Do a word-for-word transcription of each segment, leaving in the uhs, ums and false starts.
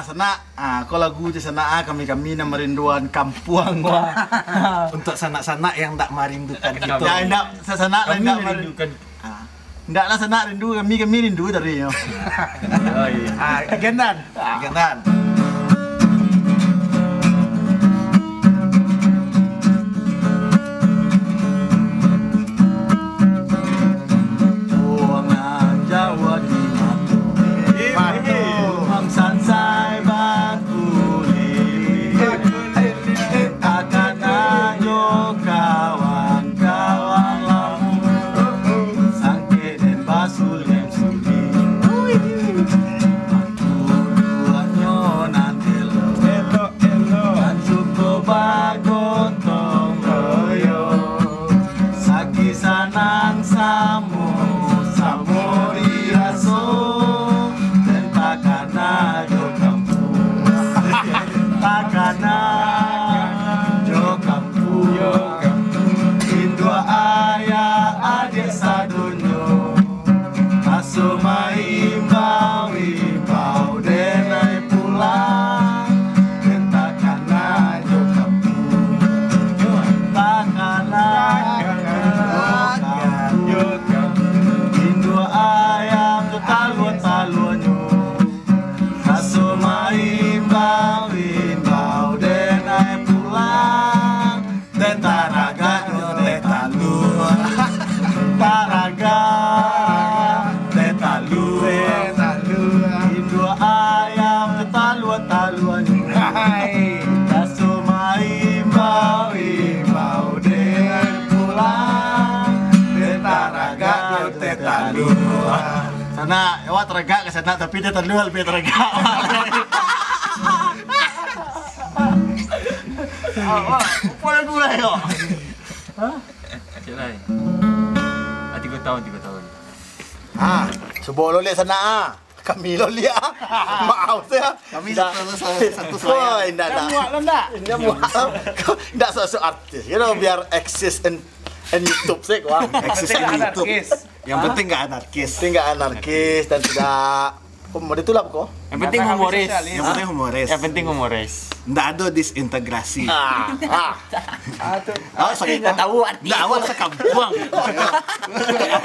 Sanak, ah, ko lagu je sanak, ah, kami-kami nan marinduan kampuang, wah. Untuk sanak-sanak yang ndak marindukan kita. Ya, ndak, sanak, kami ndak mar- marindukan. Ah, ndak lah sanak rindu, kami, kami rindu tadi, yo. Oh, iya. Ah, agendan. Agendan. Buangan Jawa di mato. Mato. Mang Sansai bakulik. Akan ajo kawan-kawan lamu. Sangkek den basulem sudi. Duduaknyo nan elok. Elok, elok. Cukup bagotong royong. Saki sanang samo, samo diraso. Den takana jo kampuang. Takana jo kampuang. Induak ayah adiak sadonyo. Raso maimbau-imbau denai pulang, den takana jo kampuang, takana jo kampuang. Induak ayah jo talua-taluanyo, raso maimbau-imbau denai pulang. Teh taragak jo teh talua. Taragak teh talua. Induak ayah teh talua-taluanyo. Raso maimbau-imbau den pulang. Teh taragak jo teh talua. Sanak, awak taragak ka sanak, tapi teh talua labiah taragak. Awak, lupo lagu lah, yo. Cek lai. Ah, tigo taun, tigo taun. Ah, cubo lo liek sanak, ah. Kami lo liek, ah. Maaf, ya. Kami ndak. Satu, satu, satu. Woi, ndak, ndak. Ndak muak lo, ndak? Ndak muak. Ndak sok-sok artis. You know, biar eksis in, in YouTube sih, wah. Eksis in YouTube. Yang penting nggak anarkis. Yang penting nggak anarkis dan tidak, kok mau ditulak, kok? Yang penting humoris. Yang penting humoris. Yang penting humoris. Ndak ado disintegrasi. Ah, ah. Ah, tu. Awak sakit ndak tahu arti. Ndak, awak sakampuang.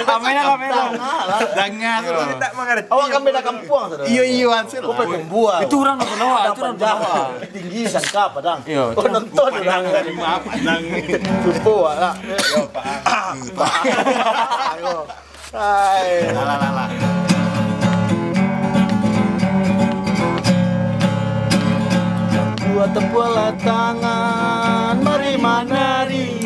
Kamera, kamera. Dangar. Ndak mangarati. Awak kan beda kampuang, saudara. Iyo, iyo, ansel. Kau pakai kumbuah. Itu urang nonton awak, itu urang nonton awak. Tinggi sangka Padang. Iyo, oh, nonton urang. Padang, Padang. Lupo lah. Yo, Pak. Pak. Ayo. Hai. Lah, lah, lah, lah. Buat tepualah tangan, mari manari,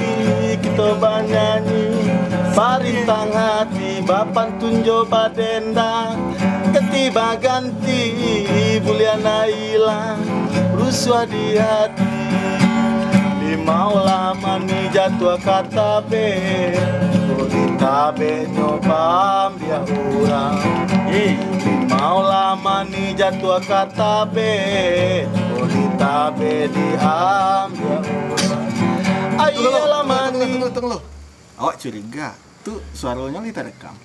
kito banyanyi. Parintang hati, bapantun jo badendang. Ketiba ganti, buliah nailah, rusuah di hati. Limau lah mani jatuah ka tabek, kok ditabeknyo baambiak urang. Limau lah mani jatuah ka tabek, kok ditabek diambiak urang. Aia lah mani. Tunggu, tunggu, tunggu, tunggu. Awak curiga, tu suaronyo lai tarekam.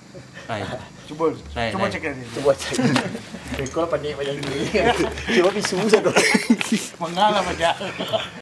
Cubo, cubo cek tadi. Cubo cek. Beko lah panik macam ni. Cubo bisu sajo. Mangalah macam.